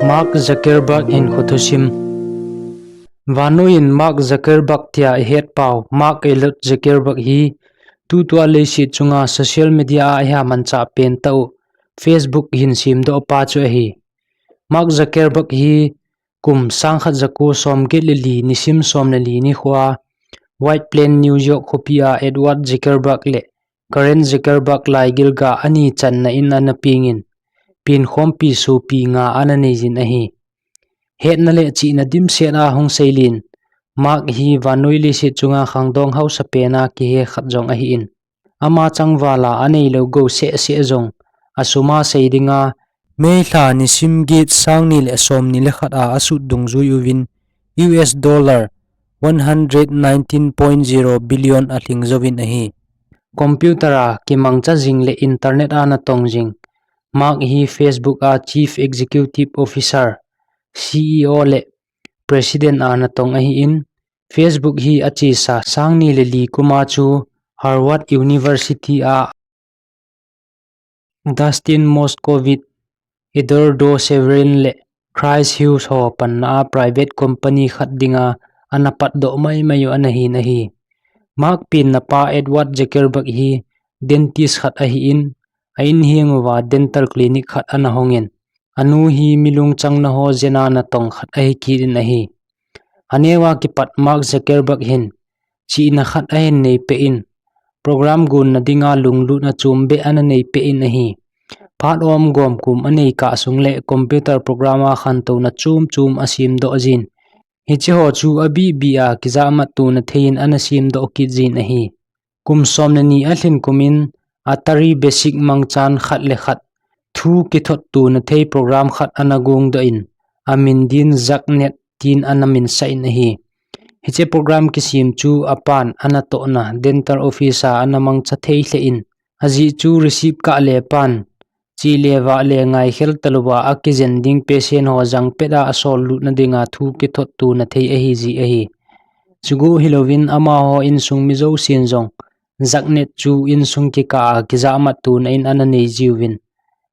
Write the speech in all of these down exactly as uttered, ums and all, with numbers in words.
Mark Zuckerberg hinkho thusim. Vannoi in Mark Zuckerberg tia ihet pau, Mark Elliot Zuckerberg hi tutua leiset chunga social media a iha manchah pen tah u Facebook hin semdoh pa chu ahi. Mark Zuckerberg hi kum sangkhat jako somget le li nisim som le li nikhoa White Plains, New York khopi a Edward Zuckerberg le Karen Zuckerberg laigilga ani channa in ana pengin, penkhompi sopi nga ana neijin ahi. Hetna le chihna dimset a hung seilin, Mark hi vannoi leiset chunga khangdong hausa pena kihe khat jong ahin, ama changval a aneilou gou sehseh jong asum a sei dinga, May lha nisim get sangni le somni le khat a asut dungjui uvin, U S dollar one hundred nineteen point zero billion alhing jouvin ahi. Computer a kimangcha jing le internet a natong jing Mark hi Facebook a Chief Executive Officer, C E O le President a natong ahin, Facebook hi achesa sangni le li kuma chu Harvard University a Dustin Moskovitz, Eduardo Saverin le Chris Hughes ho panna a private company khat dinga ana patdoh maimai u ana hin ahi. Mark penna pa Edward Zuckerberg hi dentist khat ahin, a in henguva dental clinic khat ana hongin, anu hi milungchangna ho jena natong khat ahi kitin ahi. Aneo a kipat Mark Zuckerberg hin chihna khat ahin neipeh in, program gonna dinga lunglutna chombeh ana neipeh in ahi. Phat om gomkum anei kah sung le computer program a khantouna chomchom asemdoh jin, hicheho chu abihbih a kijamat tona thei in ana semdoh kit jin ahi. Kum som le ni alhin kumin Atari Basic mangchan khat le khat thu kithot tona thei program khat ana gongdoh in, amin din ZuckNet tin ana minsah in ahi. Hiche program kisem chu apan anatohna dental office a ana mangcha thei lheh in, ajeh chu receipt kah le pan chih le vah le ngaikhel talouva akijen ding patient ho jangpet a asollutna dinga thu kithot tona thei ahiji ahi. Chuguh hilouvin amaho insung mi jousen jong ZuckNet chu insung kikah a kijamat tona in ana neijiuvin,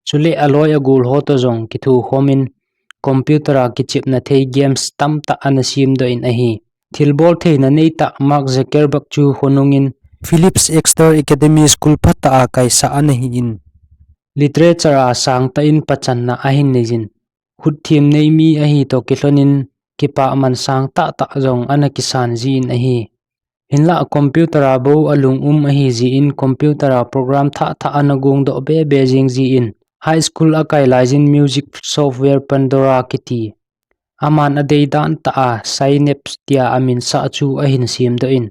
chule aloi agol ho toh jong kithukhomin computer a kichepna thei games tamtah ana semdoh in ahi. Thilbol theina neitah Mark Zuckerberg chu khonungin Phillips Exeter Academy School phatah a kaisah ana hin, literature a sangtah in pachanna ahin neijin, khutthem nei mi ahi toh kilhonin kipah man sangtah tah jong ana kisan jin ahi. Hinlah computer a bou alung um ahijin computer a program thah thah ana gongdoh bebe jing jin, high school akai laijin music software Pandora kiti, aman adeidan tah a Synapse tia aminsah chu ahin semdoh in,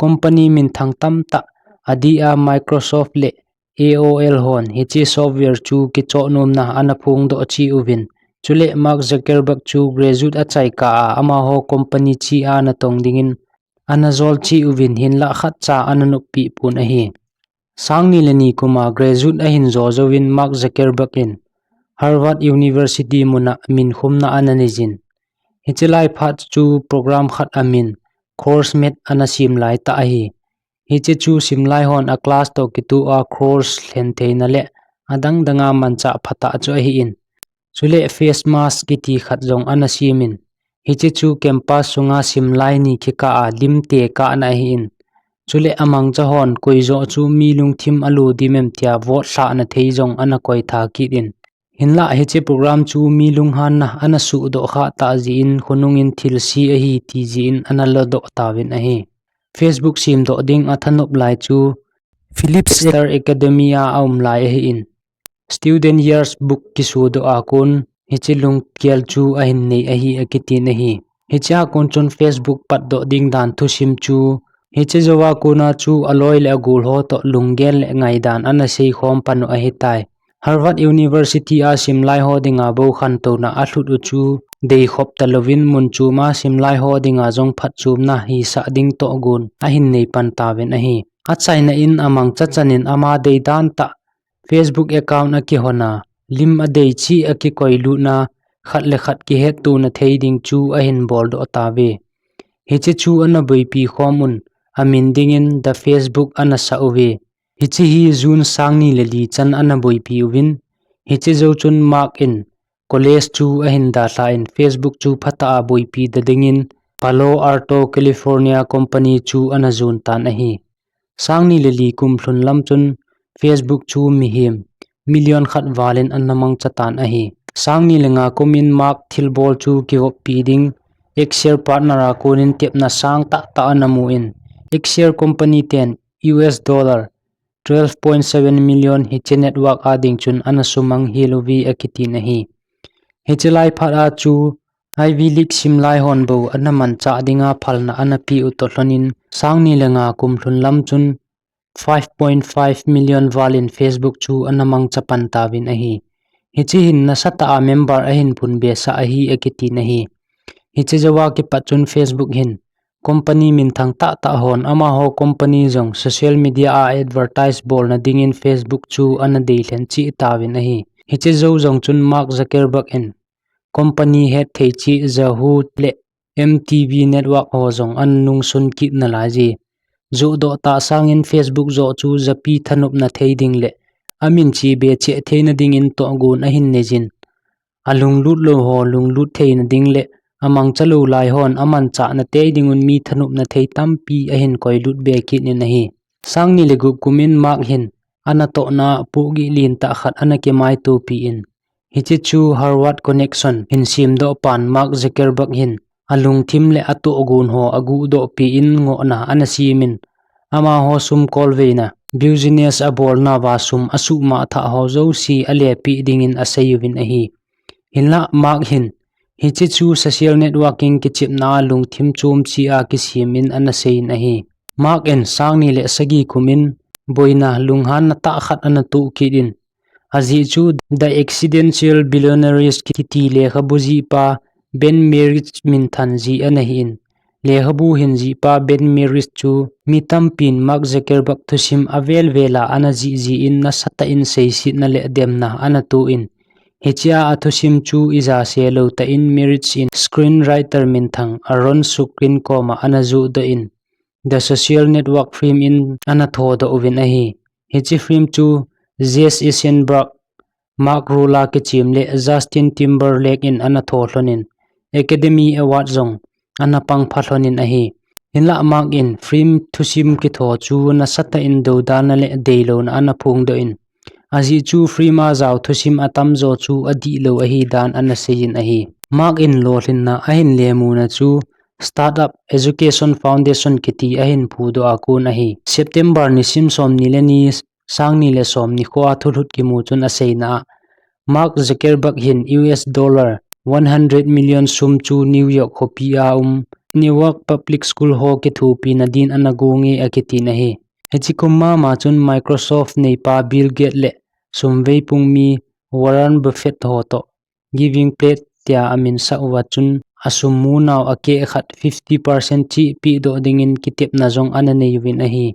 company minthang tamtah adeh a Microsoft le A O L hon hiche software chu kichoh nomna ana phongdoh cheh uvin, chule Mark Zuckerberg chu graduate achai kah a amaho company cheh a natong dingin ana jol cheh uvin, hinlah khatcha ana noppeh pon ahi. Sangni le ni kuma graduate ahin jo jouvin Mark Zuckerberg in Harvard University muna minkhumna ana neijin, hiche lai phat chu program khat amin CourseMate ana sem laitah ahi. Hiche chu simlai hon a class toh kitoh a course lhen theina le adang dang a manchah phatah chu ahin, chule face mask kiti khat jong ana semin, hiche chu campus sunga simlai ni kikah a lim tekahna ahin, chule amangcha hon koi joh chu mi lungthim alo dim em tia vote lhahna thei jong ana koitha kit in, hinlah hiche program chu mi lunghanna ana suhdoh khah tah jeh in khonungin thilse ahi ti jeh in ana ladoh tauvin ahi. Facebook semdoh ding athanop lai chu Phillips Exeter Academy a aum lai ahin, Student Yearbook kisodoh a kon hiche lunggel chu ahin nei ahi akitin ahi. Hichea kon chun Facebook patdoh ding dan thusim chu, hiche jouva kona chu aloi le agol ho toh lunggel le ngaidan ana seikhom pan u ahitai. Harvard University a simlai ho dinga bou khantouna alhut u chu deikhop talouvin mun choma simlai ho dinga jong phatchomna hisah ding toh gon ahin neipan tauvin ahi. Achaina in amangcha chanin ama deidan tah Facebook account akihona, lim adei cheh akikoilutna, khat le khat kihettona thei ding chu ahin boldoh tauve. Hiche chu ana boipi khom un, amin dingin The Facebook ana sah uve. Hiche hi June sangni le li chan ana boipi uvin, hiche jou chun Mark in college chu ahin dalhan Facebook chu phatah a boipi da dingin Palo Alto, California company chu ana jon tan ahi. Sangni le li kum lhun lam chun Facebook chu mihem million khat val in ana mangcha tan ahi. Sangni le nga kum in Mark thilbol chu kivoppi ding Axios partner a konin tepna sang tah tah ana mu in, Axios company ten U S dollar twelve point seven million hiche network a ding chun ana sumang hel uve akitin ahi. Hiche lai phat a chu Ivy League sim lai hon bou ana manchah dinga phalna ana pe u toh lhonin, sangni le nga kum lhun lam chun five point five million val in Facebook chu ana mangcha pan tauvin ahi. Hiche hin nasatah a member ahin phun behsah ahi akitin ahi. Hiche jouva kipat chun Facebook hin company minthang tah tah hon amaho company jong social media a advertise bolna dingin Facebook chu ana deilhen cheh tauvin ahi. Hiche jou jong chun Mark Zuckerberg in company hetthei cheh Yahoo le M T V network ho jong ana nungsun kit nalai jeh. Johdoh tah sangin Facebook joh chu japi thanopna thei ding le amin chebe cheh theina dingin tohgon ahin neijin, alunglut lou ho lunglut theina ding le amangcha lou lai hon amanchahna tei dingun mi thanopna thei tampi ahin koilut be kit in ahi. Sangni le gup kum in Mark hin ana tohna pohgih lentah khat ana kimaitopi in, hiche chu Harvard connection hin semdoh pan Mark Zuckerberg hin alungthim le atohgon ho aguhdohpi in ngohna ana semin, amaho sum kolveina business abolnauva sum asuhmah thah ho jouse alepeh dingin asei uvin ahi. Hinlah Mark hin hiche chu social networking kichepna a lungthim chom cheh a kisemin ana seiyin ahi. Mark in sangni le sagi kum in boina lunghanna tah khat ana toh kit in, ajeh chu The Accidental Billionaires kiti lekhabu jihpa Ben Mezrich minthan jeh ana hin, lekhabu hin jihpa Ben Mezrich chu mi tampin Mark Zuckerberg thusim avel vel a ana jih jeh in nasatah in seisetna le demna ana toh in, hichea athusim chu ijat se lou tah in Mezrich in screenwriter minthang Aaron Sorkin koma ana johdoh in, The Social Network film in ana thodoh uvin ahi. Hiche film chu Jesse Eisenberg, Mark role a kichem le Justin Timberlake in ana tho lhonin Academy Award jong ana pangpha lhonin ahi. Hinlah Mark in film thusim kitho chu nasatah in dodalna le deilouna ana phongdoh in, ajeh chu film a jao thusim atamjo chu adihlou ahidan ana seiyin ahi. Mark in lolhinna ahin lemuna chu Startup Education Foundation kiti ahin phudoh a kon ahi. September nisim somni le ni, sangni le som nikhoa thulhut kimu chun aseina a, Mark Zuckerberg hin U S dollar one hundred million sum chu New York khopi a um Newark Public School ho kithopina din ana gonge akitin ahi. Hiche kum mama chun Microsoft neipa Bill Gates le sumveipung mi Warren Buffett ho toh Giving Pledge tia aminsah uva chun asum munau akeh khat fifty percent cheh pehdoh dingin kitepna jong ana nei uvin ahi.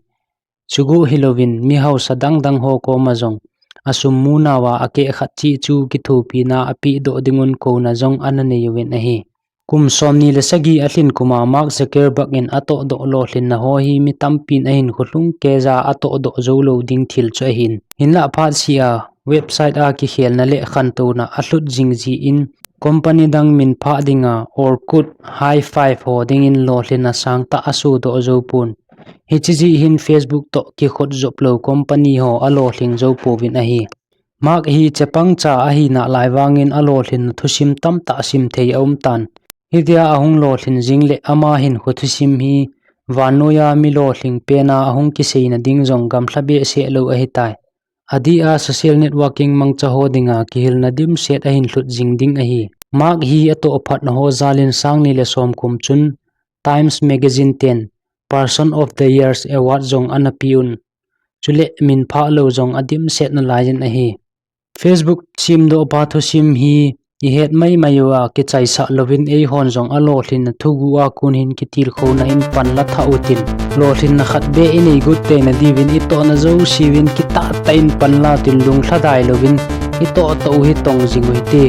Chuguh hilouvin mi hausa dangdang ho koma jong asum munauva akeh khat cheh chu kithopina apehdoh dingun kouna jong ana nei uvin ahi. Kum somni le sagi alhin kuma Mark Zuckerberg in atohdoh lolhinna ho hi mi tampin ahinkho lhung keija atohdoh joulou ding thil chu ahin. Hinlah phatseh a website a kikhelna le khantouna alhut jing jeh in company dang minphah dinga Orkut, High Five ho dingin lolhinna sangtah asodoh joupon. Hiche jeh hin Facebook toh kikhot joplou company ho alolhing joupouvin ahi. Mark hi chapangcha ahinalai vangin alolhinna thusim tamtah simthei aumtan. Hitia ahung lolhin jing le ama hinkho thusim hi vannoiya mi lolhing pena ahung kiseina ding jong gamlha behseh lou ahitai. Adeh a social networking mangcha ho dinga kihilna dimset ahin lhut jing ding ahi. Mark hi atohphatna ho jalin sangni le som kum chun Times Magazine ten Person of the Years Award jong ana peuvin, chule minphah lou jong adimset nalaiyin ahi. Facebook semdohpa thusim hi ihet maimai uva kichaisah louvin eihon jong alolhinna thuguh a kon hin kitilkhouna in panla thah utin, lolhinna khat beh inei got teina diuvin itohna jouseuvin kitahtah in panla utin lunglhadai louvin itoh toh u hi tong jing uhite.